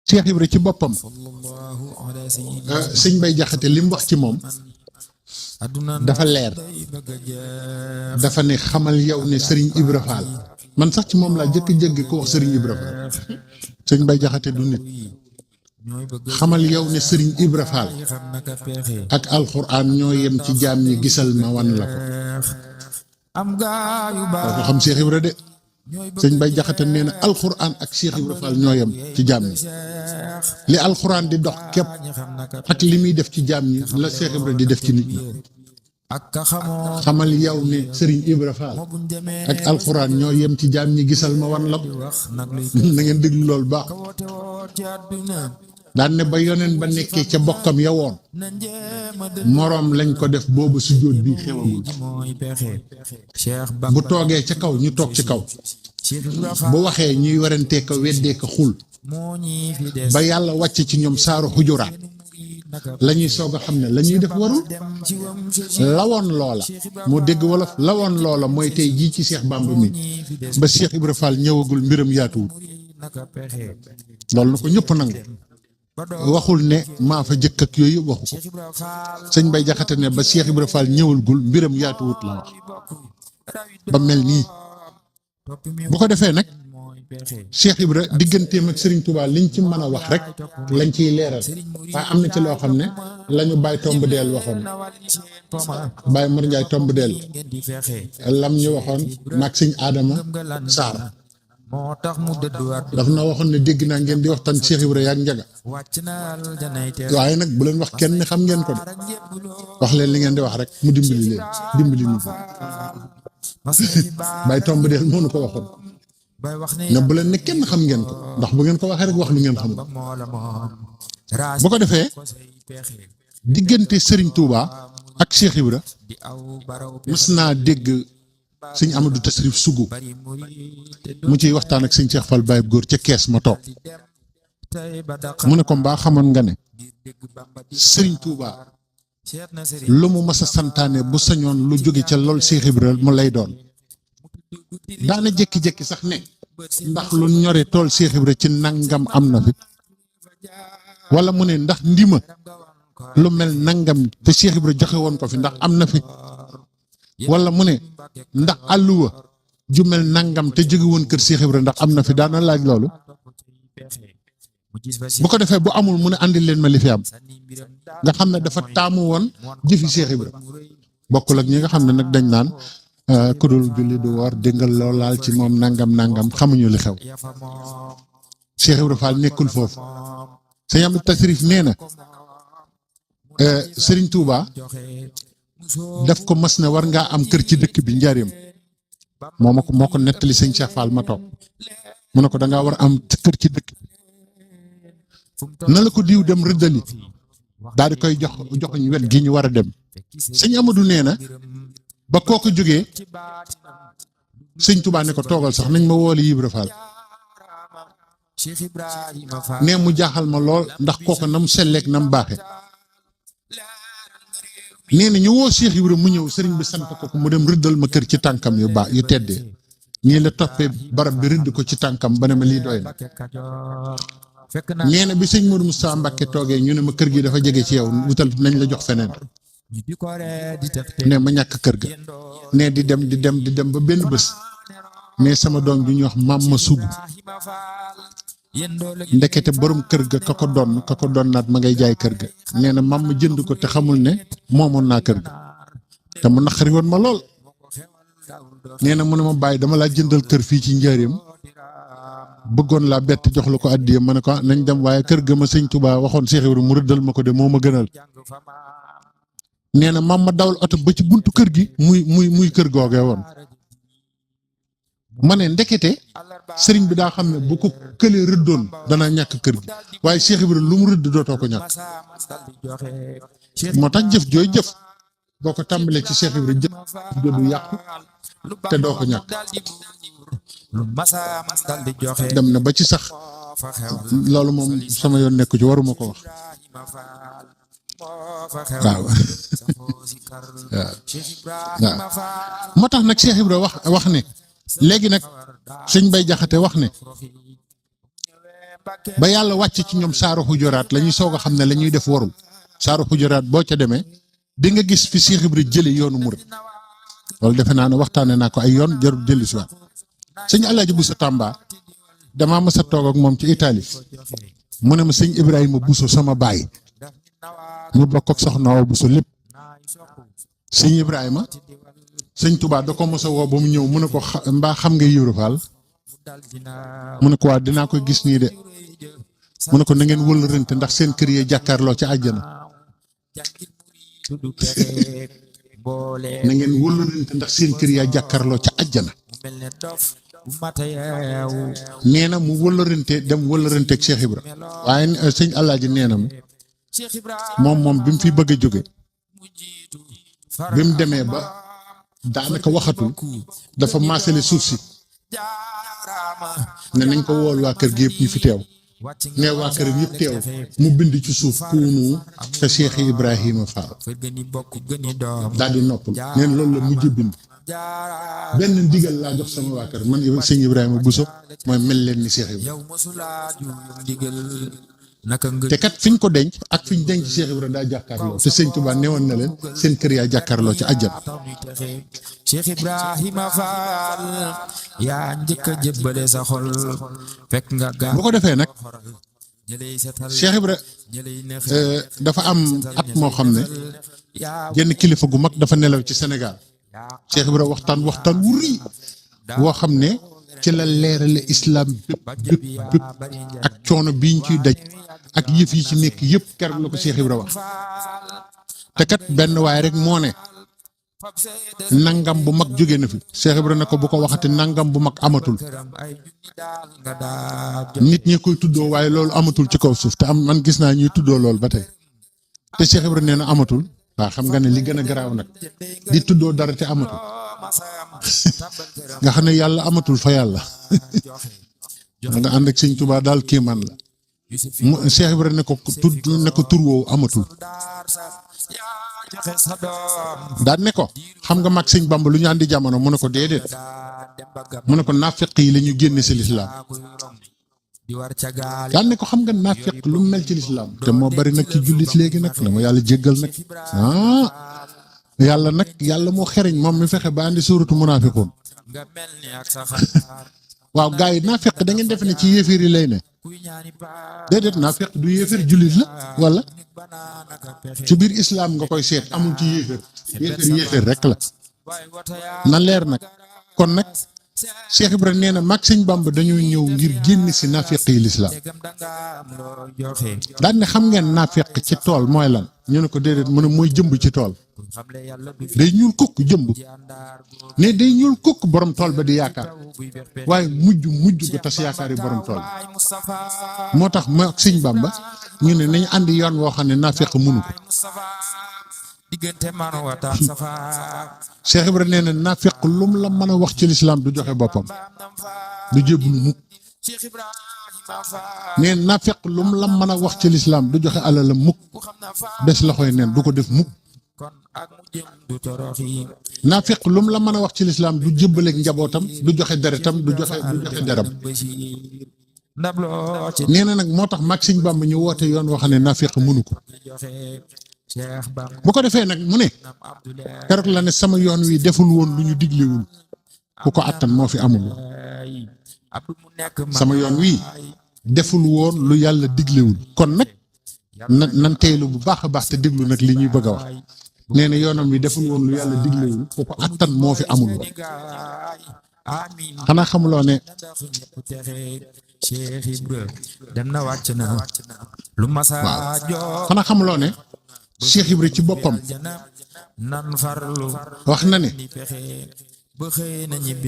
Cheikh Ibra ci boppam sëñ Bay Jaxate li mu wax ci moom dafa leer dafa ne xamal yow ne Serigne Ibra Fall man sax ci moom laa jëkk ko wax Serigne Ibra Fall sëñ Bay Jaxate du nit xamal yow ne Serigne Ibra Fall ak alxuraan ñoo yem ci jaam ñi gisal ma wan la ko xam Cheikh Ibra de sëñ Bay Jaxate nee na alxuraan ak Cheikh Ibra Fall ñoo yem ci jaam ñi li alxuraan di dox képp ak li muy def ci jaam ñi la Cheikh Ibra di def ci nit ñi xamal yow ne Serigne Ibra Fall ak alxuraan ñoo yem ci jaam ñi gisal ma wan la ko na ngeen déglu loolu baax daan ne ba yoneen ba nekkee ca bokkam ya woon moroom lañ ko def boobu sujjóot bi xewagul bu toogee ca kaw ñu toog ci kaw bu waxee ñuy werantee ko weddee ko xul ba yàlla wàcc ci ñoom saaru xujuraat la ñuy soog a xam ne la ñuy def warul lawoon loola moo dégg wolof lawoon loola mooy tey jii ci Cheikh Bamba mi ba Cheikh Ibra Fall ñëwagul mbiram yaatuwul loolu na ko ñëpp nangu waxul ne maa fa jëkk ak yooyu waxu ko sëñ Bay Jaxate ne ba Cheikh Ibra Fall ñëwagul mbiram yaatuwut la wax ba mel nii bu ko defee nag Cheikh Ibra digganteem ak Serigne Touba liñ ci mën a wax rek lañ ciy leeral waaye am na ci loo xam ne lañu Baye Tomb Deel waxoon Baye Mor Ndiaye Tomb Deel lam ñu waxoon maag sëñ Adama Sarr daf na waxoon ne dégg naa ngeen di waxtaan Cheikh Ibra yaak Njaga waaye nag bu leen wax kenn ni xam ngeen ko de wax leen li ngeen di wax rek mu dimbali leen dimbali nit Baye Tomb Deel moo nu ko waxoon ne bu leen ne kenn xam ngeen ko ndax bu ngeen ko waxee rek wax lu ngeen xamul bu ko defee diggante Serigne Touba ak Cheikh Ibra mës naa dégg sëñ Amadou Tasrif Sougou mu ciy waxtaan ak sëñ Cheikh Fall Baye góor ca kees ma toog mu ne ko mbaa xamoon nga ne Serigne Touba lu mu mas a santaane bu sañoon lu jóge ca lool Cheikh Ibra mu lay doon daana jékki-jékki sax ne ndax lu ñore tool Cheikh Ibra ci nangam am na fi wala mu ne ndax ndima lu mel nangam te Cheikh Ibra joxe woon ko fi ndax am na fi wala mu ne ndax àlluwa ju mel nangam te jóge woon kër Cheikh Ibra ndax am na fi daana laaj loolu bu ko defee bu amul mu ne andil leen ma li fi am nga xam ne dafa taamu woon jëfi Cheikh Ibra bokkul ak ñi nga xam ne nag dañ naan kudul julli du woor déggal loo laal ci moom nangam xamuñu li xew Cheikh Ibra Fall nekkul foofu sëñ Amadu Tasrif nee na Serigne Touba daf ko mas ne war ngaa am kër ci dëkk bi njaareem moo ko nettali sëñ Cheikh Fall ma toog mu ne ko dangaa war a am kër ci dëkk bi na la ko diw dem rëddali daal di koy joxuñ wet gi ñu war a dem sëñ Amadou nee na ba kooku jógee sëñ Touba ne ko toogal sax nañ ma wooli Ibra Fall nee mu jaaxal ma lool ndax kooku nam selleek nam baaxe nee na ñu woo Cheikh Ibra mu ñëw sëriñ bi sant ko mu dem rëddal ma kër ci tànkam yu baax yu teddee ñii la toppee barab bi rëdd ko ci tànkam ba ne ma lii doy na nee na bi sëñ Modou Moustapha Mbacké toogee ñu ne ma kër gi dafa jege ci yow wutal nañ la jox feneen ne ma ñàkk kër ga ne di dem ba benn bés ne sama doom bi ñuy wax maam ma sugg ndekete borom kër ga ka ko doon naat ma ngay jaay kër ga nee na maam ma jënd ko te xamul ne moomoon naa kër ga te mu naqari woon ma lool nee na mu ne ma bàyyi dama laa jëndal kër fii ci njaareem bëggoon laa bett jox la ko addiya ma ne ko nañ dem waaye kër ga ma sëñ Touba waxoon Cheikh Ibra mu rëddal ma ko de moo ma gënal nee na maam ma dawal oto ba ci buntu kër gi muy kër googee woon ma ne ndekete sëriñ bi daa xam ne bu ko këlee rëddoon dana ñàkk kër gi waaye Cheikh Ibra lu mu rëdd dootoo ko ñàkk moo tax jëf jooy jëf boo ko tàmbalee ci Cheikh Ibra jëf du yàqu te doo ko ñàkk dem na ba ci sax loolu moom sama yoon nekku ci waruma ko wax waaw moo tax nag Cheikh Ibra wax ne léegi nag sëñ Bay Jaxate wax ne ba yàlla wàcc ci ñoom saaru xujuraat la ñuy soog a xam ne la ñuy def warul saaru xujuraat boo ca demee di nga gis fi Cheikh Ibra jële yoonu murid loolu defe naa ne waxtaane naa ko ay yoon jarul dellu si waat sëñ Alaaji Bousso Tamba damaa mës a toog ak moom ci Italie mu ne ma sëñ Ibrahima Bousso sama baay ñu bokk ak soxna Awa Bousso lépp sëñ Ibrahima sëñ Touba da ko mës a woo ba mu ñëw mu ne ko mbaa xam nga Ibra Fall mu ne ko waa dinaa koy gis nii de mu ne ko na ngeen wëlërante ndax seen kër yee jàkkaarloo ca àjjana na ngeen wëlërante ndax seen kër yaa jàkkaarloo ca àjjana nee na mu wëlërante dem wëlërante ak Cheikh Ibra waaye sëñ Alaaji nee na moom bi mu fi bëgg a jóge bi mu demee ba daanaka waxatul dafa maasale suuf si ne nañ ko wool waa kër gi yëpp ñu fi teew ne waa kër gi yëpp teew mu bind ci suuf kuunu te Cheikh Ibrahima Fall daal di noppal neen loolu la mujj bind benn ndigal laa jox sama waa kër man sëñ Ibrahima Bousso mooy mel leen ni Cheikh Ibrahima te kat fiñ ko denc ak fiñ denc Cheikh Ibrahima daa jàkkaarloo te sëñ Touba newoon na leen seen kër yaa jàkkaarloo ci àjjana Cheikh Ibrahima Fall yaa njëkk a jébbale sa xol fekk nga gaa bu ko defee nag Cheikh Ibrahima dafa am at moo xam ne genn kilifa gu mag dafa nelaw ci Sénégal Cheikh Ibrahima waxtaan wu rëy woo xam ne ci la leerale islam bépp ak coono biñ ciy daj ak yëf yi ci nekk yëpp keroog la ko Cheikh Ibrahima wax te kat benn waay rek moo ne nangam bu mag jóge na fi Cheikh Ibrahima ne ko bu ko waxati nangam bu mag amatul nit ñi koy tuddoo waaye loolu amatul ci kaw suuf te am man gis naa ñuy tuddoo loolu ba tey te Cheikh Ibrahima nee na amatul waaw xam nga ne li gën a garaaw nag di tuddoo dara te amatul nga xam ne yàlla amatul fa yàlla nga ànd ak sëñ Tuubaa daal kéemaan la mu Cheikh Ibrahima ne ko tur woowu amatul daan ne ko xam nga mag sëñ Bamba lu ñu andi jamono mu ne ko déedéet mu ne ko naafeq yi la ñu génne si lislaam daan ne ko xam nga naafeq lu mel ci lislaam te moo bari nag ci jullit léegi nag na ma yàlla jéggal nag yàlla moo xereñ moom mi fexe ba andi suuratu munaafiqun waaw gars yi naafeq da ngeen defe ne ci yéeféer yi lay ne déedéet naafeq du yéeféer jullit la wala ci biir islam nga koy seet amul ci yéeféer rek la na leer nag kon nag Cheikh Ibrahima nee na mag sëñ Bamba dañoo ñëw ngir génn si naafeq yi lislaam daan ne xam ngeen naafeq ci tool mooy lan ñu ne ko déedéet mu ne mooy jëmb ci tool day ñuul kukk jëmb ne day ñuul kukk borom tool ba di yaakaar waaye mujj ko tas yaakaar yi borom tool moo tax ma ak sëñ Bamba ñu ne nañ àndi yoon woo xam ne naafeq mënu ko Cheikh Ibrahima nee na naafeq lum la mën a wax ci lislaam du joxe boppam du jébbalu mukk nee naafeq lum la mën a wax ci lislaam du joxe alalam mukk des loxoy neen du ko def mukk naafeq lum la mën a wax ci lislaam du jébbaleeg njabootam du joxe deretam du joxe deram nee na nag moo tax mag sëñ Bamba ñu woote yoon wax ne naafeq mënu ko bu ko defee nag mu ne keroog la ne sama yoon wi deful woon lu ñu diglewul ku ko attan moo fi amul sama yoon wi deful woon lu yàlla diglewul kon nag nan teelu bu baax a baax te déglu nag li ñuy bëgg a wax nee na yoonam wi deful woon lu yàlla diglewul ku ko attan moo fi amul woon xanaa xamuloo ne waaw xanaa xamuloo ne Cheikh Ibra ci boppam wax na ne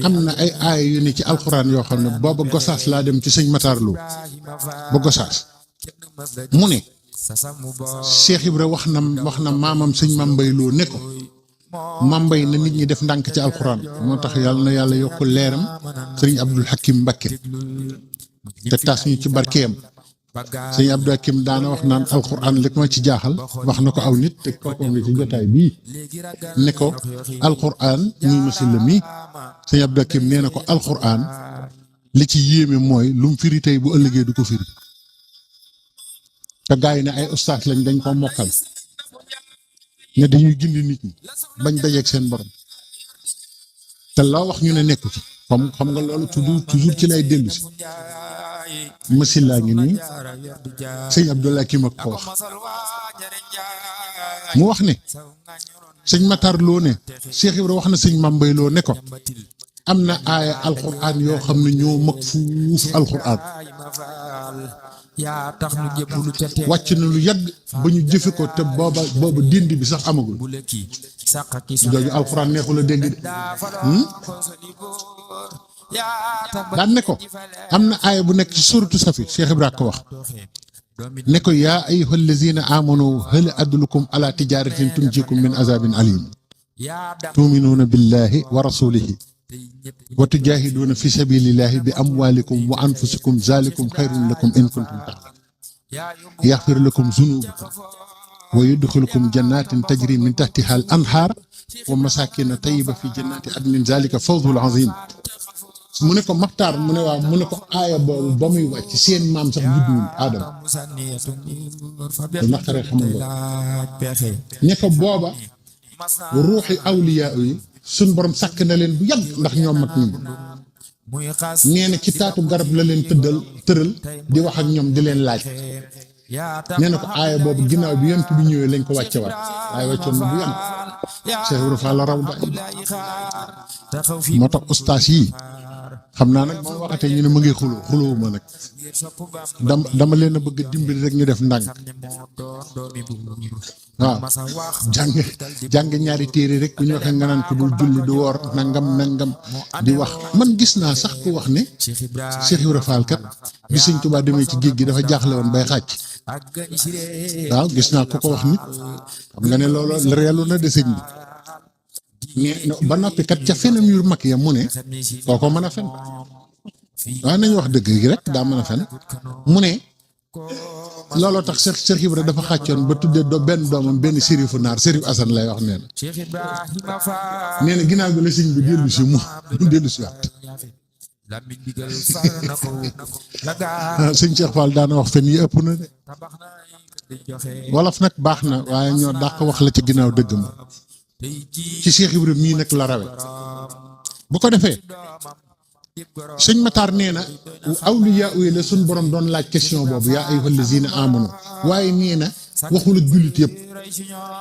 am na ay aaya yu ne ci alxuraan yoo xam ne booba Gosaas laa dem ci sëñ Matar Lo ba Gosaas mu ne Cheikh Ibra wax na maamam sëñ Mambay Lo ne ko Mambay na nit ñi def ndànk ci alxuraan moo tax yàlla na yàlla yokk leeram sëriñ Abdul Hakim Mbakke te tas ñu ci barkeem sëñ Abdou Hakim daana wax naan alxuraan li ma ci jaaxal wax na ko aw nit te kooku nga ci jotaay bii ne ko alxuraan muy masil la mi sëñ Abdou Hakim nee na ko alxuraan li ci yéeme mooy lu mu firi tey bu ëllëgee du ko firi te gaa yi ne ay ustaas lañ dañ ko mokkal ne dañuy gindi nit ñi bañ dajeeg seen borom te loo wax ñu ne nekku ci comme xam nga loolu toujours ci lay dellu si masil laa ngi nii sëñ Abdoulaye kii ma ko wax mu wax ne sëñ Matar Lo ne Cheikh Ibra wax na sëñ Mambay Lo ne ko am na aaya alquran yoo xam ne ñoo mag fuuf alquran wàcc na lu yàgg ba ñu jëfe ko te booba dindi bi sax amagul jooju alquran neexul a dégg de daan ne ko am na aaya bu nekk ci suratu safi Cheikh Ibra ko wax ne ko yaa ayyuha allazina amanu hal adullukum ala tijaratin tunjikum min azabin alim tuminuuna billahi wa rasulihi wa tujahiduuna fi sabilillahi bi amwalikum wa anfusikum zalikum xayrun lakum in kuntum ta'lamun yaxfir lakum zunubakum wa yudxilukum jannatin tajri min tahtiha al anhar wa masakina tayyiba fi jannati adnin zalika fawzul azim mu ne ko Maxtaar mu ne waaw mu ne ko aaya boobu ba muy wàcc seen maam sax judduwul Aadama lu naqaree xamal nga ñe ko booba ruuxi awliyaa yi suñ borom sàkk na leen bu yàgg ndax ñoom mag ñi nee na ci taatu garab la leen tëral di wax ak ñoom di leen laaj nee na ko aaya boobu ginnaaw bi yonent bi ñëwee lañ ko wàcce waat waaye wàccoon na bu yàgg Cheikh Ibra Fall la raw da moo tax ustaas yi xam naa nag moom waxatee ñu ne ma ngi xuloo ma nag dama leen a bëgg a dimbali rek ñu def ndànk waaw jàng ñaari téere rek bu ñu waxee nga naan ko dul julli du woor nangam di wax man gis naa sax ku wax ne Cheikh Ibra Fall kat bi Sëñ Tuubaa demee ci géej gi dafa jaaxle woon bay xàcc waaw gis naa ku ko wax nit xam nga ne loolu reelu na de sëñ bi mais ba noppi kat ca fenam yu mag ya mu ne kooko mën a fen waaw nañu wax dëgg gi rek daa mën a fen mu ne looloo tax Cheikh Ibra dafa xàccoon ba tuddee benn doomam benn sérifu naar sérif Assane lay wax nee na ginnaaw gi la sëñ bi dellu si mu dellu si waat sëñ Cheikh Fall daana wax fen yi ëpp na de wolof nag baax na waaye ñoo dàq wax la ci ginnaaw dëgg ma ci Cheikh Ibra mii nag la rawe bu ko defee sëñ Matar nee na awliyaa yi la suñ borom doon laaj question boobu yaa ayyuhal lazina amanu waaye nee na waxul ak jullit yëpp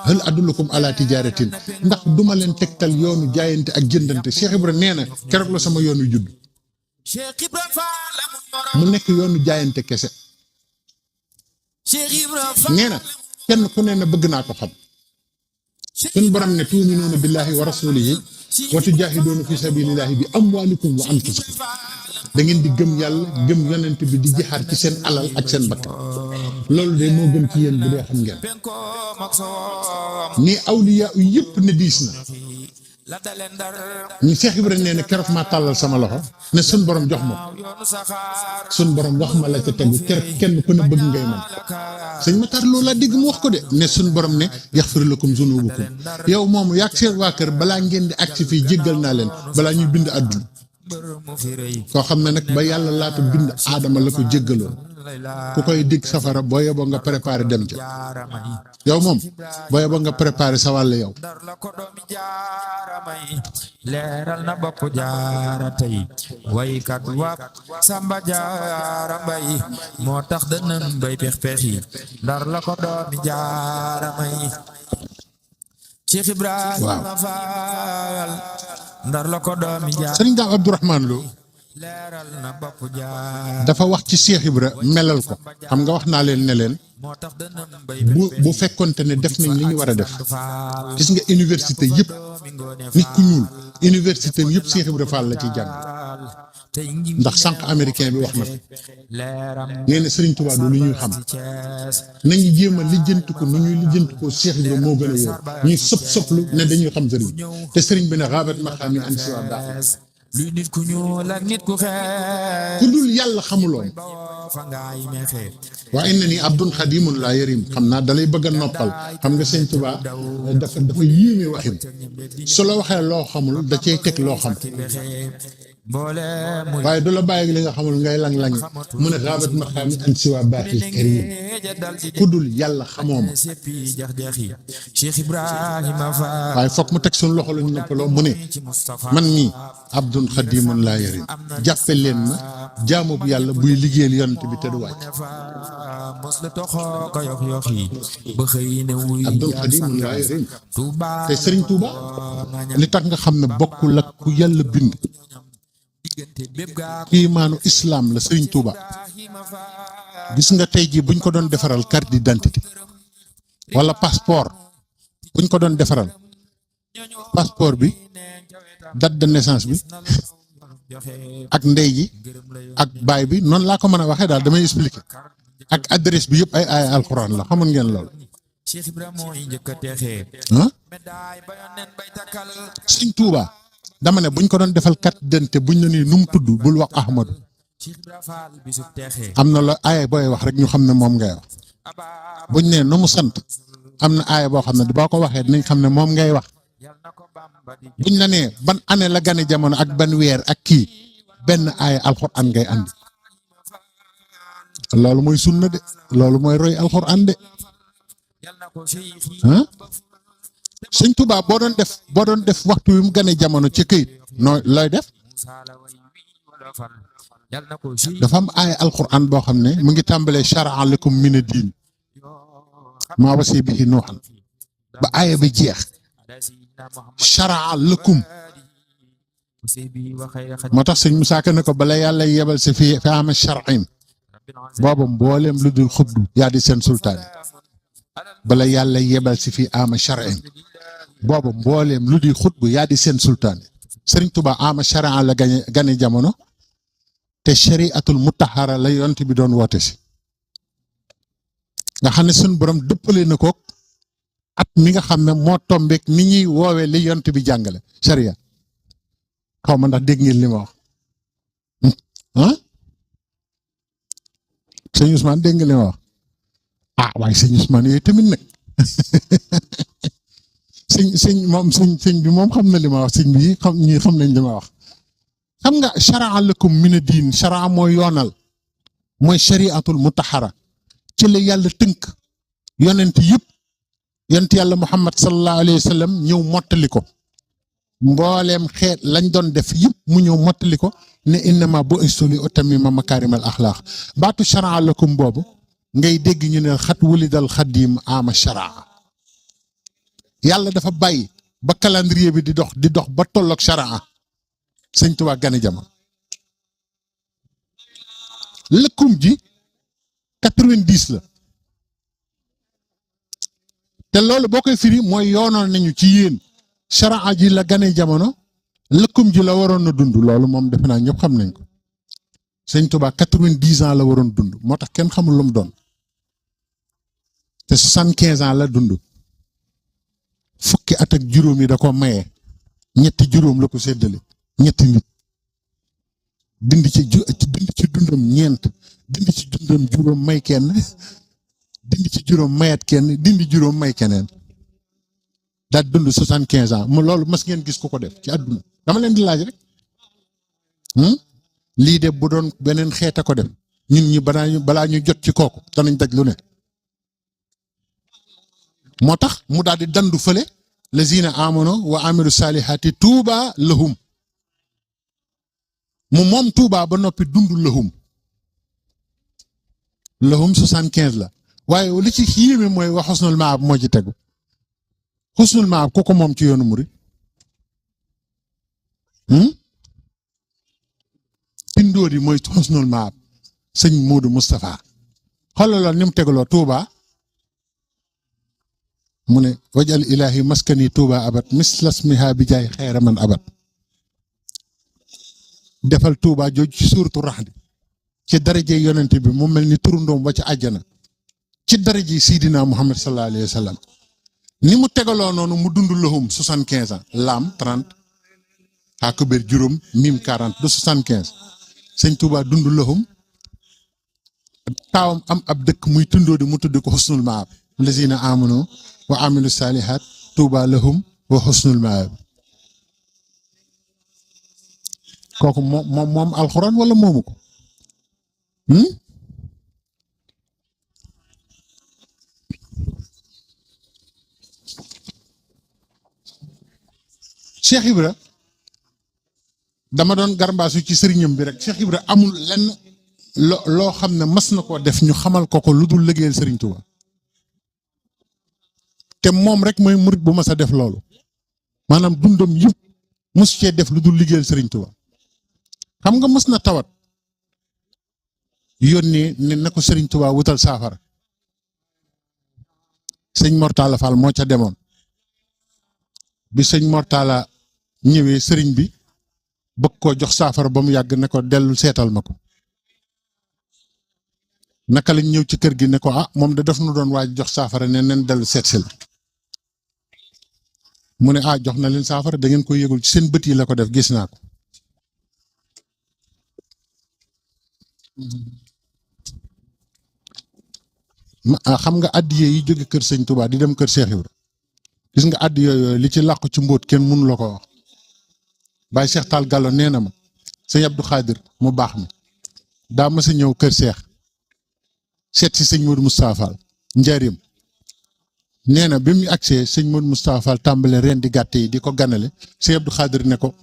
hal adullukum ala tijaratin ndax duma leen tegtal yoonu jaayante ak jëndante Cheikh Ibra nee na keroog la sama yoonu judd mu nekk yoonu jaayante kese nee na kenn ku ne na bëgg naa ko xam suñ borom ne tuuminuuna billahi wa rasulihi wa tujaahiduuna fi sabilillahi bi amwalikum wa anfusikum da ngeen di gëm yàlla gëm yonent bi di jihaar ci seen alal ak seen bakkan loolu de moo gën ci yéen bu dee xam ngeen ni awliyaa yu yëpp ne diis na ñu Cheikh Ibra nee na keroog maa tàllal sama loxo ne suñ borom jox ma suñ borom wax ma la ca tegu keroog kenn ku ne bëgg ngay man sëñ Matar loolu laa dégg mu wax ko de ne suñ borom ne yaxfir lakum zunubukum yow moomu yàgg seen waa kër balaa ngeen di agsi fii jéggal naa leen balaa ñuy bind àdduna koo xam ne nag ba yàlla laata bind aadama la ko jéggaloon ku koy dig safara boo yeboo nga préparé dem ca yow moom boo yeboo nga préparé sa wàll yow leeral na bopp jaara tey waykat wa Samba Jaara Mbay moo tax dënëm bay pex yi ndar la ko doomi jaara may Cheikh Ibrahima Fall ndar la ko doomi jaara sëriñ Daam Abdourahmane Lo dafa wax ci Cheikh Ibra melal ko xam nga wax naa leen ne leen bu fekkonte ne def nañ li ñu war a def gis nga université yëpp nit ku ñuul université yëpp Cheikh Ibra Fall la ciy jàng ndax sànq américain bi wax na ko nee na Serigne Touba du lu ñuy xam nañu jéem a lijjanti ko nu ñuy lijjanti ko Cheikh Ibra moo gën a wóor ñuy soplu ne dañuy xam Serigne te Serigne bi ne rabat ma xam yi an si waa daax luy nit ku ñuul ak nit ku xees ku dul yàlla xamuloon waa inna ni abdun xadimun laa yarim xam naa dalay bëgg a noppal xam nga sëñ Tuubaa dafa yéeme waxin su la waxee loo xamul da cay teg loo xam mboole muy waaye du la bàyyi li nga xamul ngay lang-lang mu ne xaabat ma xam an si waa baaxil karim ku dul yàlla xamoo ma seppi jax-jaxi Cheikh Ibrahima Fall waaye foog mu teg suñu loxo lañu noppaloo mu ne ci Mustafa man mii abdun xadimun laa yarin jàppe leen ma jaamu bu yàlla buy liggéeyal yonent bi te du wàcc mos la toxoo ko yox yox yi ba xëy ne wuy abdun xadimun laa yarin Touba te Serigne Touba li tax nga xam ne bokkul ak ku yàlla bind imaanu islam la Serigne Touba gis nga tey jii buñ ko doon defaral carte d'identité wala passeport buñ ko doon defaral passeport bi date de naissance bi ak ndey ji ak baay bi noonu laa ko mën a waxee daal damay expliquer ak adresse bi yëpp ay alxuraan la xamoon ngeen loolu ah Serigne Touba dama ne buñ ko doon defal carte d'identité buñ la nii nu mu tudd bul wax Ahmadu am na la aaya booy wax rek ñu xam ne moom ngay wax buñ ne nu mu sant am na aaya boo xam ne boo ko waxee dinañ xam ne moom ngay wax buñ la nee ban année la gane jamono ak ban weer ak kii benn aaya alxuraan ngay andi loolu mooy sunna de loolu mooy roy alxuraan de ah Sëñ Tuubaa boo doon def waxtu wi mu gane jamono ci këyit nooy looy def dafa am aaya alxuraan boo xam ne mu ngi tàmbalee shara'a lakum mina diin maa wasi bihi nuuhan ba aaya bi jeex shara'a lakum moo tax sëñ Musaa Ka ne ko bala yàlla yebal si fi ama shar'in booba mbooleem lu dul xubdu yaa di seen sultaan bala yàlla yebal si fi ama shar'in booba mbooleem lu di xutbu yaa di seen sultaan Sëriñ Tuubaa ama shari'a la gane jamono te shari'atul mutahhara la yonent bi doon woote si nga xam ne suñu borom dëppale na ko at mi nga xam ne moo tombeek ni ñuy woowee li yonent bi jàngale sharia xaw ma ndax dégg ngeen li ma wax ah sëñ Ousmane dégg nga li ma wax ah waaye sëñ Ousmane yooyu tamit nag sëñ bi moom xam na li ma wax sëñ bi xam nañ li ma wax xam nga shara'a lakum mina diin shara'a mooy yoonal mooy shari'atul mutahhara ci la yàlla tënk yonent yëpp yonent yàlla Muhammad sallallahu alayhi wa sallam ñëw mottali ko mbooleem xeet lañ doon def yëpp mu ñëw mottali ko ne innama bu'istu li utammima makaarimal axlaaq baatu shara'a lakum boobu ngay dégg ñu ne xat wulidal xadim ama shara'a yàlla dafa bàyyi ba calendrier bi di dox ba tolloog shara'a sëñ Tuubaa gane jamono lëkkum ji 90 la te loolu boo koy firi mooy yoonal nañu ci yéen shara'a ji la gane jamono lëkkum ji la waroon na dund loolu moom defe naa ñëpp xam nañ ko sëñ Tuubaa 90 ans la waroon dund moo tax kenn xamul lu mu doon te 75 ans la dund fukki at ak juróom yi da ko maye ñetti juróom la ko séddale ñetti nit dindi ci dundam ñeent dindi ci dundam juróom may kenn dindi ci juróom mayat kenn dindi juróom may keneen daal dund 75 ans mu loolu mas ngeen gis ku ko def ci àdduna dama leen di laaj rek lii de bu doon beneen xeet a ko def ñun ñi balaa ñu jot ci kooku danañ daj lu ne moo tax mu daal di dandu fële lazina amanu wa amilu salihati tuuba lahum mu moom tuuba ba noppi dund lahum 75 la waaye li ci yéeme mooy wa xusnul maab moo ci tegu xusnul maab ku ko moom ci yoonu murid pindóor yi mooy xusnul maab sëñ Moodu Moustapha xoolal ni mu tegaloo tuuba mu ne wajal ilahi maskani tuuba abat mislasmiha bi jaay xeera man abat defal tuuba jooju ci suuratu Rahd ci daraje yonent bi mu mel ni turundoom ba ci àjjana ci daraje Sidina Muhammad sallallahu alayhi wa sallam ni mu tegaloo noonu mu dund lahum 75 ans laam 30 xaakubéer juróom mim 40 de 75 sëñ tuuba dund lahum taawam am ab dëkk muy tundoo di mu tudd ko xusnul maab lazina amanu wa amilu salihat tuuba lahum wa xusnul maab kooku moom alxuraan wala moomu ko Cheikh Ibra dama doon garbaasu ci sëriñam bi rek Cheikh Ibra amul lenn loo xam ne mas na koo def ñu xamal ko lu dul liggéeyal Sëriñ Tuuba te moom rek mooy murit bu mas a def loolu maanaam dundam yëpp mos cee def lu dul liggéeyal Sëriñ Tuuba xam nga mës na tawat yónnee ne na ko Sëriñ Tuuba wutal saafara sëñ Mortala Fall moo ca demoon bi sëñ Mortala ñëwee sëriñ bi bëgg koo jox saafara ba mu yàgg ne ko dellu seetal ma ko naka lañ ñëw ci kër gi ne ko moom de daf nu doon waaj jox saafara ne nen dellu seet si la mu ne jox na leen saafara da ngeen ko yëgul ci seen bët yi la ko def gis naa ko xam nga addiye yi jóge kër sëñ Touba di dem kër Cheikh Ibra gis nga addiye yooyu li ci làqu ci mbóot kenn mënu la ko wax Baye Cheikh Tall Gallo nee na ma sëñ Abdou Khadir mu baax mi daa ma sa ñëw kër Cheikh seet si sëñ Modou Moustapha Fall njaarim nee na bi mu agsee sëñ Modou Moustapha Fall tàmbale ren di gàtt yi di ko ganale sëñ Abdou Khadir ne ko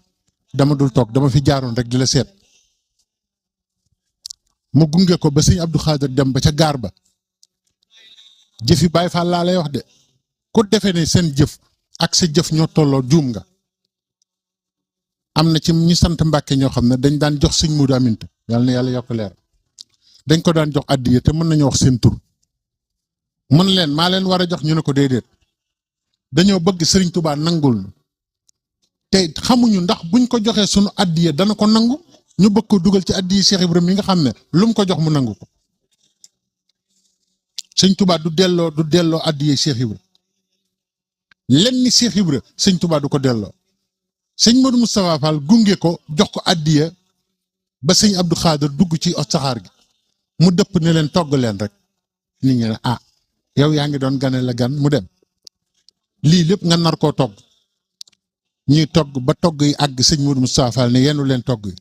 dama dul toog dama fi jaaroon rek di la seet mu gunge ko ba sëñ Abdou Khadir dem ba ca gaar ba jëfi Baye Fall laa lay wax de ku defee ne seen jëf ak sa jëf ñoo tolloo juum nga am na ci ñu sant Mbàkke ñoo xam ne dañ daan jox sëñ Modou Aminta yàlla na yàlla yokk leer dañ ko daan jox addiya te mën nañu wax seen tur mën leen maa leen war a jox ñu ne ko déedéet dañoo bëgg Sëriñ Tuubaa nangul te xamuñu ndax buñ ko joxee sunu addiya dana ko nangu ñu bëgg ko dugal ci addiya Cheikh Ibrahima yi nga xam ne lu mu ko jox mu nangu ko Sëriñ Tuubaa du delloo addiya Cheikh Ibrahima lenn ni Cheikh Ibrahima Sëriñ Tuubaa du ko delloo sëñ Modou Moustapha Fall gunge ko jox ko addiya ba sëñ Abdou Khadir dugg ci saxaar gi mu dëpp ne leen togg leen rek nit ñi ne yow yaa ngi doon gane la gan mu dem lii lépp nga nar koo togg ñuy togg ba togg yi àgg sëñ Modou Moustapha Fall ne yenu leen togg yi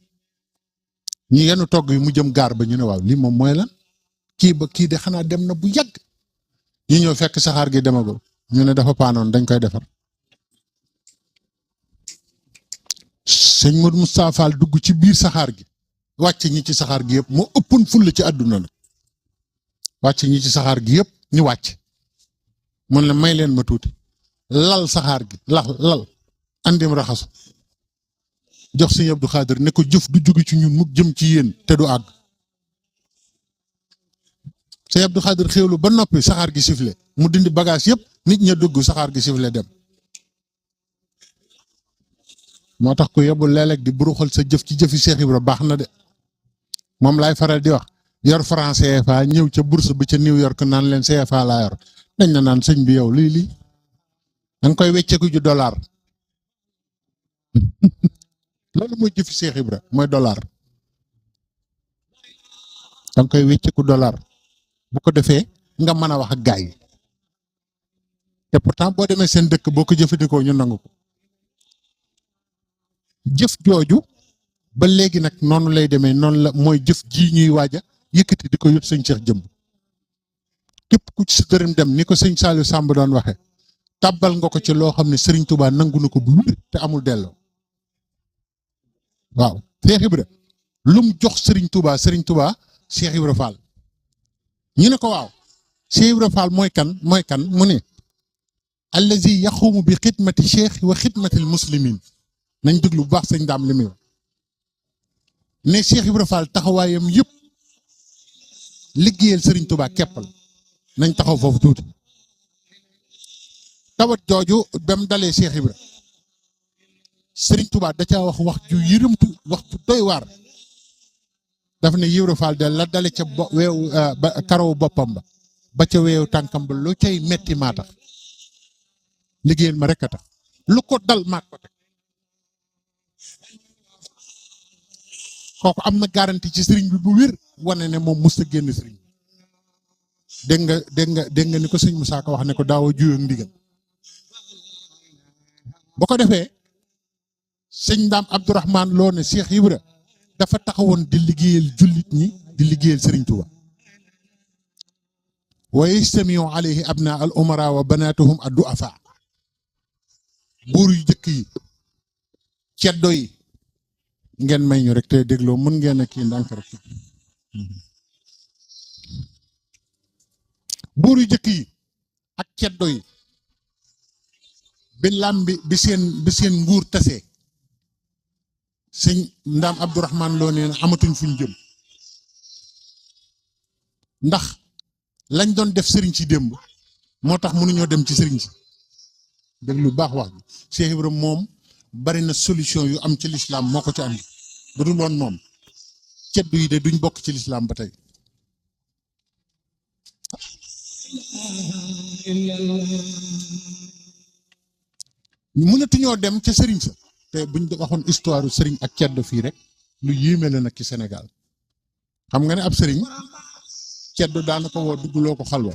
ñu yenu togg yi mu jëm gaar ba ñu ne waaw lii moom mooy lan kii de xanaa dem na bu yàgg ñu ñëw fekk saxaar gi demagul ñu ne dafa paanoon dañ koy defar sëñ Modou Moustapha Fall dugg ci biir saxaar gi wàcc ñi ci saxaar gi yëpp moo ëppoon fulla ci àdduna nag wàcc ñi ci saxaar gi yëpp ñu wàcc mun la may leen ma tuuti lal saxaar gi lal andim raxasu jox sëñ Abdou Khadir ne ko jëf du jóge ci ñun mukk jëm ci yéen te du àgg sëñ Abdou Khadir xéwlu ba noppi saxaar gi sifle mu dindi bagage yëpp nit ña dugg saxaar gi sifle dem moo tax ku yebul léeg-léeg di buruxal sa jëf ci jëfi Cheikh Ibra baax na de moom laay faral di wax yor franc CFA ñëw ca bourse bi ca New York naan leen CFA laa yor dañ na naan sëñ bi yow lii da nga koy wecceeku ju dollar loolu mooy jëfi Cheikh Ibra mooy dollar da nga koy wecceeku dollar bu ko defee nga mën a wax ak gaay yi te pourtant boo demee seen dëkk boo ko jëfandikoo ñu nangu ko jëf jooju ba léegi nag noonu lay demee noonu la mooy jëf ji ñuy waaja yëkkati di ko yót sëñ Cheikh jëmb képp ku ci sa dërëm dem ni ko sëñ Saliou Samb doon waxee tàbbal nga ko ci loo xam ne Serigne Touba nangu na ko bu wér te amul delloo waaw Cheikh Ibra lum jox Serigne Touba Cheikh Ibra Fall ñu ne ko waaw Cheikh Ibra Fall mooy kan mu ne allazi yaxumu bi xidmati cheikh wa xidmatil muslimin nañ déglu bu baax sëñ daam li muy wax ne Cheikh Ibra Fall taxawaayam yëpp liggéeyal Serigne Touba keppal nañ taxaw foofu tuuti tawat jooju ba mu dalee Cheikh Ibra Serigne Touba da caa wax ju yërëmtu wax ju doy waar daf ne Ibra Fall de la dale ca weewu ba karawu boppam ba ca weewu tànkam ba lu cay metti maa tax liggéeyal ma rek a tax lu ko dal maa ko teg kooku am na garantie ci sëriñ bi bu wér wane ne moom mës a génn sëriñ dégg nga ni ko sëñ Moussa Ka wax ne ko daaw a juyoo ak ndigal bu ko defee sëñ Ndaam Abdourahman Lo ne Cheikh Ibra dafa taxawoon di liggéeyal jullit ñi di liggéeyal Sëriñ Tuuba wa yastamiu alayhi abna al umara wa banatuhum ad duafa buur yu jëkk yi ceddo yi ngeen may ñu rek te dégloo mën ngeen a kii ndànk rek buur yu jëkk yi ak ceddo yi bi làmbi bi seen nguur tasee sëñ Ndaam Abdourahman Lo nee na amatuñ fuñ jëm ndax lañ doon def sëriñ si démb moo tax mënuñoo dem ci sëriñ si dégg lu baax wax bi Cheikh Ibrahima moom bari na solution yu am ci lislaam moo ko ci andi bu dul woon moom ceddu yi de duñ bokk ci lislaam ba tey mënatuñoo dem ca sëriñ sa te buñ waxoon histoire sëriñ ak ceddo fii rek lu yéeme la nag ci Sénégal xam nga ne ab sëriñ ceddo daana ko woo duggloo ko xalwa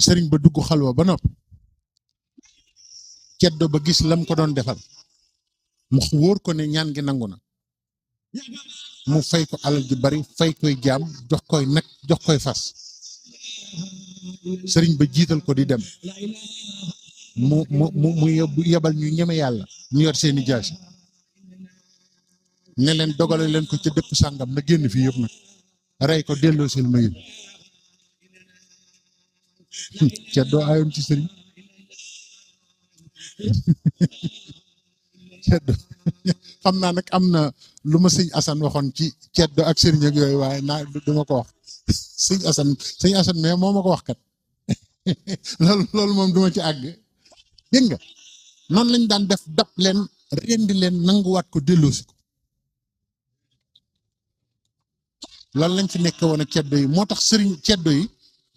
sëriñ ba dugg xalwa ba nopp ceddo ba gis lam ko doon defal mu wóor ko ne ñaan gi nangu na mu fay ko alal ji bari fay koy jaam jox koy nag jox koy fas sëriñ ba jiital ko di dem mu yebal ñu ñeme yàlla ñu yor seeni jaasi ne leen dogale leen ko ca dëkk sàngam na génn fii yëpp nag rey ko delloo seen mayul ceddoo ayoon ci sëriñ ceddo xam naa nag am na lu ma sëñ Assane waxoon ci ceddo ak sëriñ ak yooyu waaye naa duma ko wax sëñ Assane mais moo ma ko wax kat loolu moom duma ci àgg dégg nga noonu lañ daan def dab leen rendi leen nanguwaat ko delloosi ko loolu lañ fi nekk woon ak ceddo yi moo tax sëriñ ceddo yi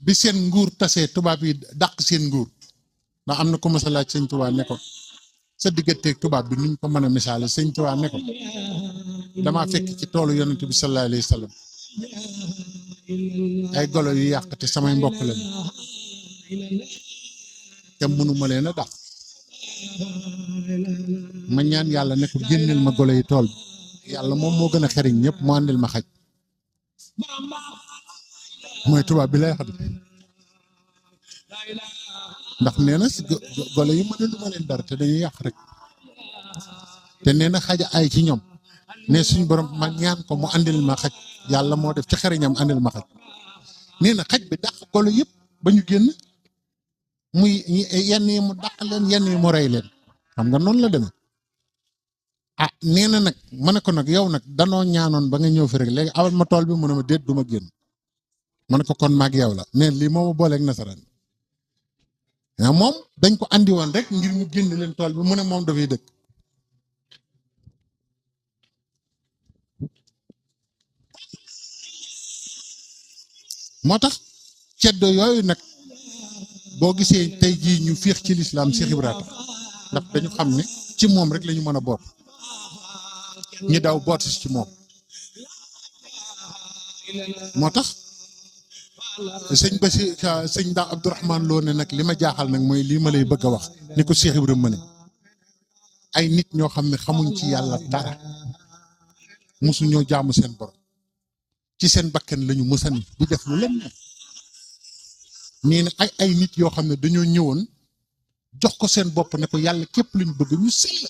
bi seen nguur tasee tubaab yi dàq seen nguur ndax am na ko mos a laaj sëñ Tuubaa ne ko sa digganteeg tubaab bi nuñ ko mën a misaale sëñ Tuubaa ne ko damaa fekk ci toolu yonent bi sallallahu alayhi wa sallam ay golo yu yàq te samay mbokk lañ te mënuma leen a dàq ma ñaan yàlla ne ko génneel ma golo yi tool bi yàlla moom moo gën a xeriñ ñëpp mu àndil ma xaj mooy tubaab bi lay xam ndax nee na golo yi mënuluma leen dara te dañuy yàq rek te nee na xaja ay ci ñoom ne suñ borom ma ñaan ko mu àndil ma xaj yàlla moo def ci xeriñam àndil ma xaj nee na xaj bi dàq golo yëpp ba ñu génn muy yenn yi mu dàq leen yenn yi mu rey leen xam nga noonu la demee ah nee na nag ma ne ko nag yow nag danoo ñaanoon ba nga ñëw fi rek léegi awal ma tool bi mu ne ma déet du ma génn ma ne ko kon maag yow la neen lii moo ma booleeg nasaraan mais moom dañ ko andi woon rek ngir ñu génn leen tool bi mu ne moom dafay dëkk moo tax ceddo yooyu nag boo gisee tey jii ñu féex ci lislaam Cheikh Ibrahima ndax dañu xam ne ci moom rek la ñu mën a boot ñi daw boot ci moom moo tax sëñ Basi sëñ Ndaam Abdourahman Lo ne nag li ma jaaxal nag mooy lii ma lay bëgg a wax ni ko Cheikh Ibrahima ne ay nit ñoo xam ne xamuñ ci yàlla dara mosu ñoo jaamu seen borom ci seen bakkan lañu mësan di def lu leen nee na ay nit yoo xam ne dañoo ñëwoon jox ko seen bopp ne ko yàlla képp luñ bëgg ñu sell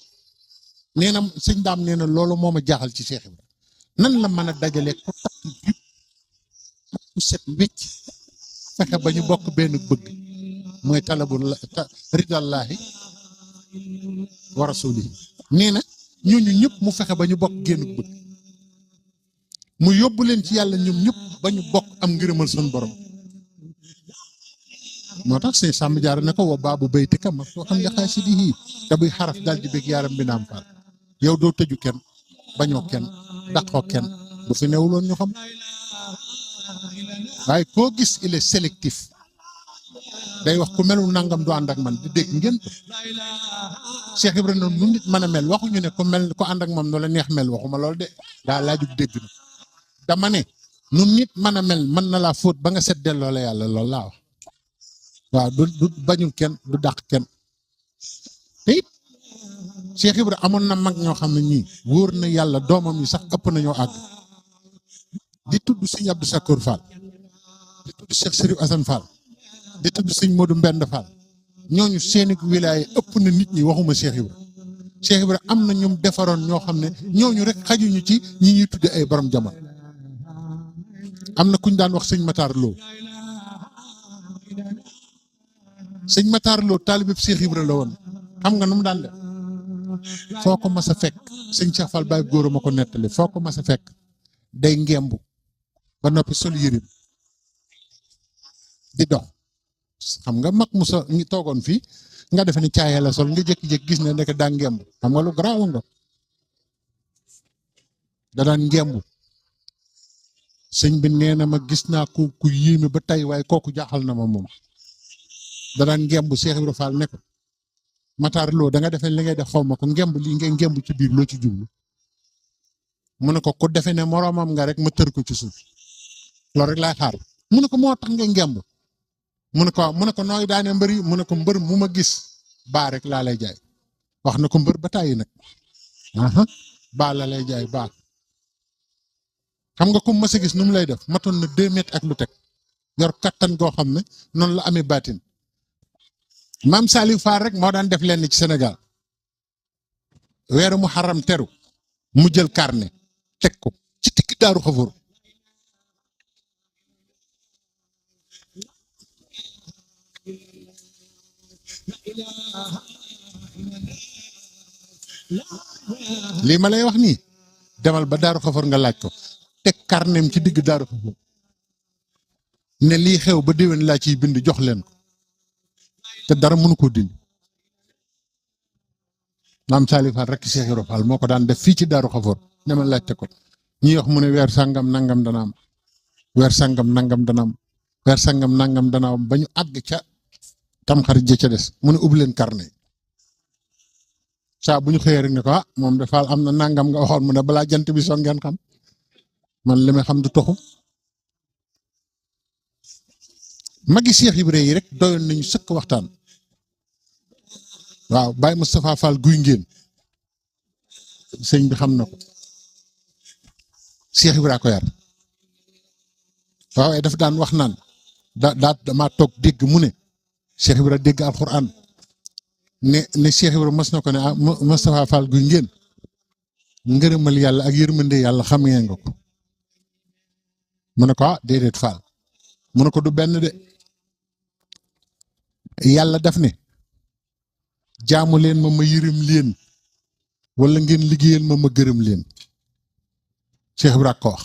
nee na sëñ Ndaam nee na loolu moo ma jaaxal ci Cheikh Ibrahima nan la mën a dajale ko takk jub ku set wecc fexe ba ñu bokk benn bëgg mooy talabu ridallaahi wa rasulihi nee na ñooñu ñëpp mu fexe ba ñu bokk génn bëgg mu yóbbu leen ci yàlla ñoom ñëpp ba ñu bokk am ngërëmal sun borom moo tax sëñ Sàmb Jaara ne ko wa baabu baytika maftuuhan li xaasidihi te buy xaraf daal di bëgg yaaram bi naam faal yow doo tëju kenn bañoo kenn daqoo kenn bu fi newuloon ñu xam waaye koo gis il est sélectif day wax ku melul nangam du ànd ak man di dégg ngeen ko Cheikh Ibrahima nu nit mën a mel waxuñu ne ku mel ku ànd ak moom nu la neex mel waxuma loolu de daa laajug dégg na dama ne nu nit mën a mel mën na laa fóot ba nga set delloo la yàlla loolu laa wax waaw du bañul kenn du dàq kenn te it Cheikh Ibra amoon na mag ñoo xam ne ñii wóor na yàlla doomam yi sax ëpp nañoo àgg di tudd sëñ Abdou Sakour Fall di tudd Cheikh Sérif Assane Fall di tudd sëñ Modou Mbend Fall ñooñu seeni wilaaya ëpp na nit ñi waxuma Cheikh Ibra Cheikh Ibra am na ñum defaroon ñoo xam ne ñooñu rek xajuñu ci ñi ñuy tudde ay borom jamono am na kuñ daan wax sëñ Matar Lo sëñ Matar Lo taalibeb Cheikh Ibra la woon xam nga nu mu daan def foo ko mas a fekk sëñ Cheikh Fall Baye góor ma ko nettali foo ko mas a fekk day ngembu ba noppi sol yërim di dox xam nga mag musa ngi toogoon fii nga defe ni caaya la sol nga jékki-jékki gis ne nekk daa ngembu xam nga lu garaaw nga da daan ngembu sëñ bi nee na ma gis naa ku yéeme ba tey waaye kooku jaaxal na ma moom da daan ngembu Cheikh Ibra Fall ne ko Matar Lo da nga defee li ngay def xaw ma ko ngemb lii ngay ngemb ci biir loo ci jublu mu ne ko ku defe ne moroomam nga rek ma tër ko ci suuf loolu rek laay xaar mu ne ko moo tax ngay ngemb mu ne ko nooy daane mbër yi mu ne ko mbër mu ma gis baa rek laa lay jaay wax na ko mbër ba tàyyi nag baa la lay jaay baa xam nga ku mas a gis nu mu lay def matoon na 2 mètres ak lu teg yor kattan goo xam ne noonu la amee baatin maam Saliou Fall rek moo daan def lenn ci Sénégal weeru mu xaram teru mu jël carnet teg ko ci digg Daaru Xafoor lii ma lay wax nii demal ba Daaru Xafoor nga laaj ko teg carnetam ci digg Daaru Xafoor ne lii xew ba déwén laa ciy bind jox leen ko te dara mënu ko dindi maam Saliou Fall rek Cheikh Ibra Fall moo ko daan def fii ci Daaru Xafoor ne ma laajte ko ñi wax mu ne weer sàngam nangam dana am weer sàngam nangam dana am weer sàngam nangam dana am ba ñu àgg ca tamxarit ja ca des mu ne ubbi leen carnet saa bu ñu xëyee rek ne ko moom de Fall am na nangam nga waxoon mu ne balaa jant bi soo ngeen xam man li may xam du toxu magi Cheikh Ibra yi rek doyoon nañu sëkk waxtaan waaw Baye Moustapha Fall guy ngeen sëñ bi xam na ko Cheikh Ibra ko yar waaw daf daan wax naan dama toog dégg mu ne Cheikh Ibra dégg alxuraan ne Cheikh Ibra mas na ko ne Moustapha Fall guy ngeen ngërëmal yàlla ak yërmande yàlla xam ngeen nga ko mu ne ko déedéet Fall mu ne ko du benn de yàlla daf ne jaamu leen ma yërëm leen wala ngeen liggéeyal ma gërëm leen Cheikh Ibra ko wax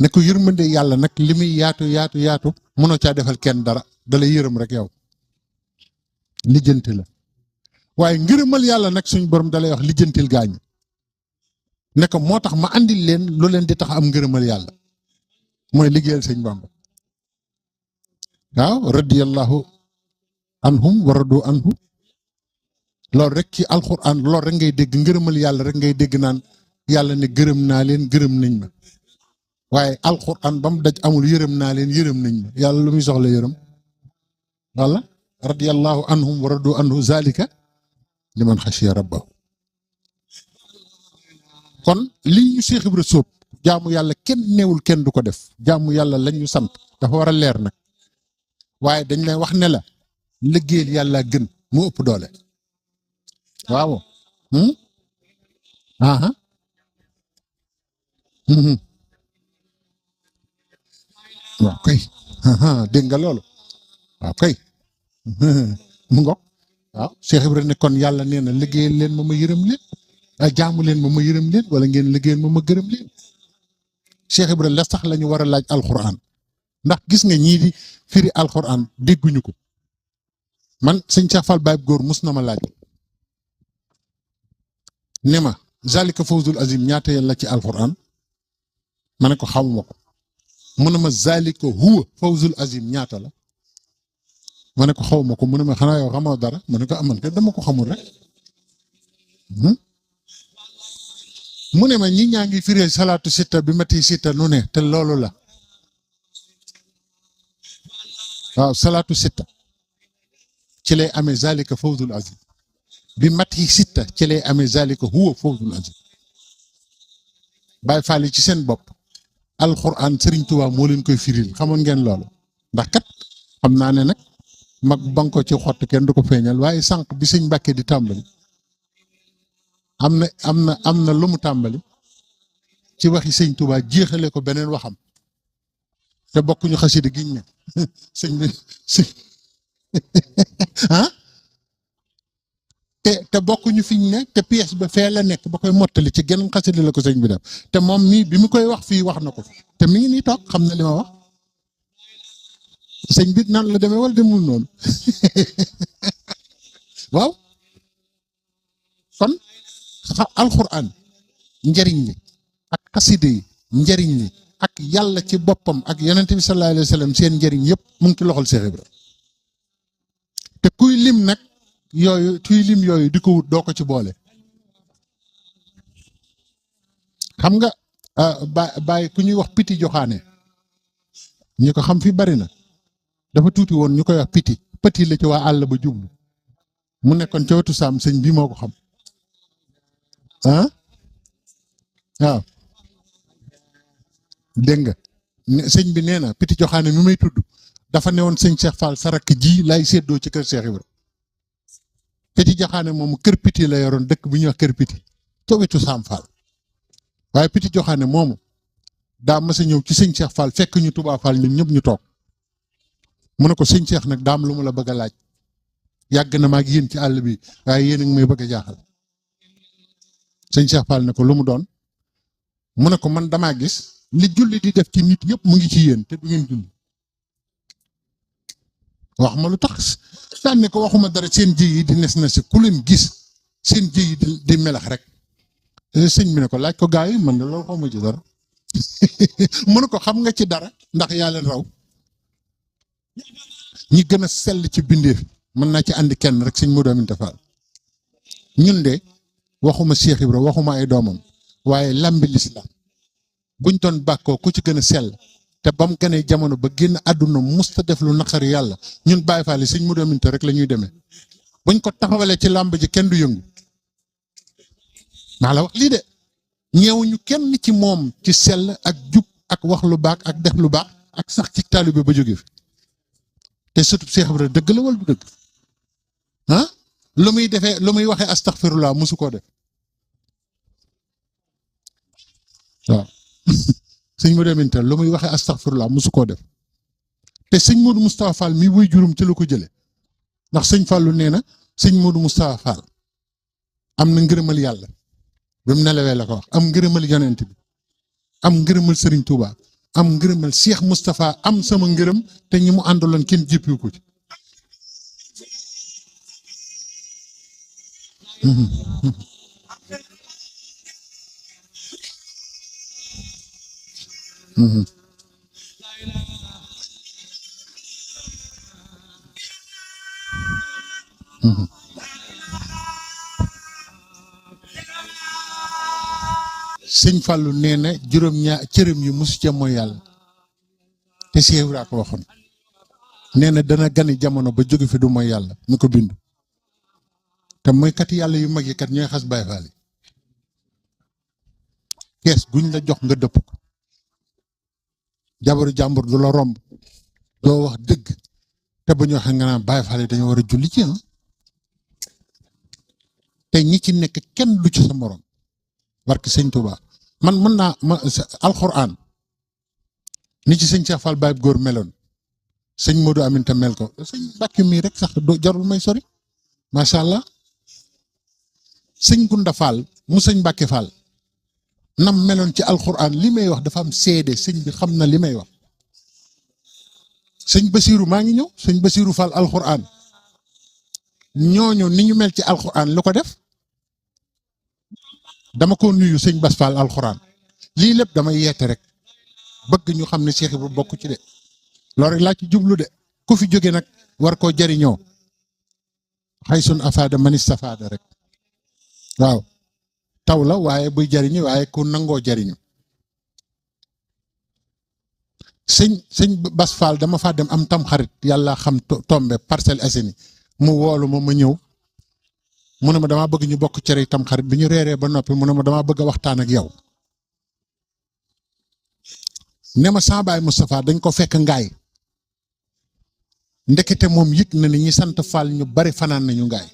ne ko yërmande yàlla nag li muy yaatu mënoo caa defal kenn dara dalay yërëm rek yow lijjanti la waaye ngërëmal yàlla nag suñ borom dalay wax lijjantil gaañ ne ko moo tax ma andil leen lu leen di tax am ngërëmal yàlla mooy liggéeyal sëñ Bamba waaw radiyallahu anhum wa radu anhu loolu rek ci alxuraan loolu rek ngay dégg ngërëmal yàlla rek ngay dégg naan yàlla ne gërëm naa leen gërëm nañ ma waaye alxuraan ba mu daj amul yërëm naa leen yërëm nañ ma yàlla lu muy soxla yërëm walla radiyallahu anhum wa radu anhu zalika liman xashiya rabbahu kon lii ñu Cheikh Ibra sóob jaamu yàlla kenn neewul kenn du ko def jaamu yàlla lañ ñu sant dafa war a leer nag waaye dañ lay wax ne la liggéeyal yàlla gën mu ëpp doole waaw waaw kay dégg nga loolu waaw kay mu ngoog waaw Cheikh Ibra ne kon yàlla nee na liggéeyal leen ma yërëm leen jaamu leen ma yërëm leen wala ngeen liggéeyal ma gërëm leen Cheikh Ibra la sax la ñu war a laaj alxuraan ndax gis nga ñii di firi alxuraan dégguñu ko man sëñ Cheikh Fall Baye góor mus na ma laaj ne ma zalika fawzul azim ñaata yéen la ci alxuraan ma ne ko xamuma ko mu ne ma zalika huwa fawzul azim ñaata la ma ne ko xawma ko mu ne ma xanaa yow xamoo dara ma ne ko aman ko dama ko xamul rek mu ne ma ñi ñaa ngi firee salaatu sitta bi mati sitta nu ne te loolu la waaw salaatu sitta ci lay amee zalika fawzul azim bi mat yi sitta ci lay amee zalika huwa fawzul azim. Baay Faal yi ci seen bopp alxuraan Sëriñ Tuubaa moo leen koy firil xamoon ngeen loolu ndax kat xam naa ne nag mag ban ko ci xott kenn du ko feeñal waaye sànq bi sëñ Mbàkke di tàmbali am na lu mu tàmbali ci waxi sëñ Tuubaa jeexale ko beneen waxam te bokkuñu xasida giñ ne sëñ bi ah te bokkuñu fiñ ne te pièce ba fee la nekk ba koy mottali ci genn xasida la ko sëñ bi def te moom mii bi mu koy wax fii wax na ko te mi ngi nii toog xam na li ma wax sëñ bi nan la demee wala demul noonu waaw kon alxuraan njariñ li ak xasida yi njariñ li ak yàlla ci boppam ak yonent bi sallallahu alayhi wa sallam seen njariñ yëpp mu ngi ci loxol Seex Ibra te kuy lim nag yooyu di ko wut doo ko ci boole xam nga bàyyi ku ñuy wax piti joxaane ñi ko xam fi bari na dafa tuuti woon ñu koy wax piti la ci waa àll ba jublu mu nekkoon ca wetu saam sëñ bi moo ko xam ah waaw dégg nga sëñ bi nee na piti joxaane mi may tudd dafa newoon sëñ Cheikh Fall sarak ji lay séddoo ci kër Cheikh Ibra piti joxaane moomu kër piti la yoroon dëkk bu ñuy wax kër piti ca wetu saam Fall waaye piti joxaane moomu daa mas a ñëw ci sëñ Cheikh Fall fekk ñu Touba Fall ñun ñëpp ñu toog mu ne ko sëñ Cheikh nag daam lu mu la bëgg a laaj yàgg na ma ak yéen ci àll bi waaye yéen a ngi may bëgg a jaaxal sëñ Cheikh Fall ne ko lu mu doon mu ne ko man damaa gis li julli di def ci nit yëpp mu ngi ci yéen te du ngeen julli wax ma lu tax daan ne ko waxuma dara seen jëy yi di nes na si ku leen gis seen jëy yi di melax rek sëñ bi ne ko laaj ko gaa yi man de loolu xaw ma ci dara mu ne ko xam nga ci dara ndax yaa leen raw ñi gën a sell ci bindeef mën naa ci andi kenn rek sëñ Modou Aminta Fall ñun de waxuma Cheikh Ibra waxuma ay doomam waaye lambi lislaam buñ doon bàkkoo ku ci gën a sell te ba mu gënee jamono ba génn àdduna musta def lu naqari yàlla ñun Baay Faal yi sëñ Modou Aminta rek la ñuy demee buñ ko taxawalee ci làmb ji kenn du yëngu maa la wax lii de ñeewuñu kenn ci moom ci sell ak jub ak wax lu baax ak def lu baax ak sax ci taalibe ba jóge fi te surtout Cheikh Ibra dëgg la wala du dëgg ah lu muy defee lu muy waxee astaghfirullah musu koo def waaw sëñ Modou Aminta lu muy waxee astaghfirullah musu koo def te sëñ Modou Moustapha Fall mi wuy jurum ci la ko jëlee ndax sëñ Fallu nee na sëñ Modou Moustapha Fall am na ngërëmal yàlla bi mu nelawee la ko wax am ngërëmal yonent bi am ngërëmal Serigne Touba am ngërëmal Cheikh Moustapha am sama ngërëm te ñi mu àndaloon kenn jéppiwu ko ci sëñ Fallou nee na juróom-ñaar cërëm yi mosu ca mooy yàlla te Cheikh Ibra ko waxoon nee na dana gane jamono ba jóge fi du mooy yàlla mi ko bind te mooy kat yàlla yu mag yi kat ñooy xas Baay Faal yi kees guñ la jox nga dëpp ko jabaru jàmbur du la romb doo wax dëgg te bu ñu waxee nga naan Baay Faal yi dañoo war a julli ci te ñi ci nekk kenn du ci sa morom barke sëñ Touba man mën naa ma alxuraan ni ci sëñ Cheikh Fall Baye góor meloon sëñ Modou Aminta mel ko sëñ Mbàkke mii rek sax jarul may sori macha allah sëñ Gunda Fall mu sëñ Mbàkke Fall nam meloon ci alxuraan li may wax dafa am seede sëñ bi xam na li may wax sëñ Basiiru maa ngi ñëw sëñ Basiiru Fall alxuraan ñooñu ni ñu mel ci alxuraan lu ko def dama ko nuyu sëñ Bas Fall alxuraan lii lépp damay yeete rek bëgg ñu xam ne Cheikh Ibra bokk ci de loolu rek laa ci jublu de ku fi jóge nag war koo jariñoo xay sun afaada manis safaada rek waaw taw la waaye buy jariñu waaye ku nangoo jariñu sëñ Bas Fall dama faa dem am tam xarit yàlla xam tombe Parcelles Assainies mu woolu ma ñëw mu ne ma damaa bëgg ñu bokk cere tam xarit bi ñu reeree ba noppi mu ne ma damaa bëgg a waxtaan ak yow ne ma sama baay Moustapha dañ ko fekk ngaay ndekete moom yëg na ni ñi sant Fall ñu bari fanaan nañu ngaay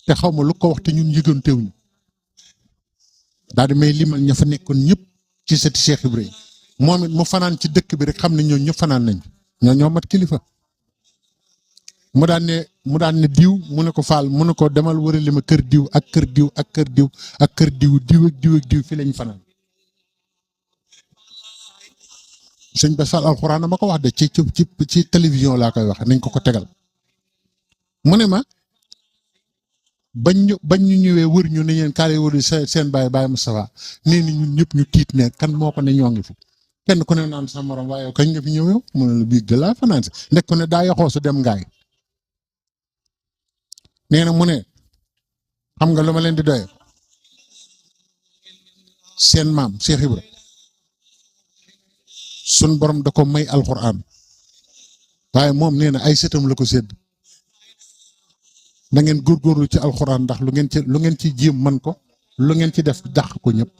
te xaw ma lu ko wax te ñun yëgantewuñu daal di may limal ña fa nekkoon ñëpp ci sëti Cheikh Ibrahima moom it mu fanaan ci dëkk bi rek xam ne ñoo ñëpp fanaan nañ ñoo mat kilifa mu daan ne diw mu ne ko Fall mu ne ko demal wërali ma kër diw ak kër diw ak kër diw ak kër diw diw ak diw ak diw fi lañ fanaan sëñ Bass Fall alxuraan ma ko wax de ci télévision laa koy wax nañ ko tegal mu ne ma bañ ñu ñëwee wër ñu ne ñeen kaale wër seen baay Moustapha nee ni ñun ñëpp ñu tiit ne kan moo ko ne ñoo ngi fi kenn ku ne naan sa morom waaye kañ nga fi ñëw yow mu ne la biig de laa fanaan si nekk ku ne daa yoxoo su dem ngaay nee na mu ne xam nga lu ma leen di doye seen maam Cheikh Ibra sun borom da ko may alxuraan waaye moom nee na ay sëtam la ko sédd na ngeen góorgóorlu ci alxuraan ndax lu ngeen ci jéem man ko lu ngeen ci def dàq ko ñëpp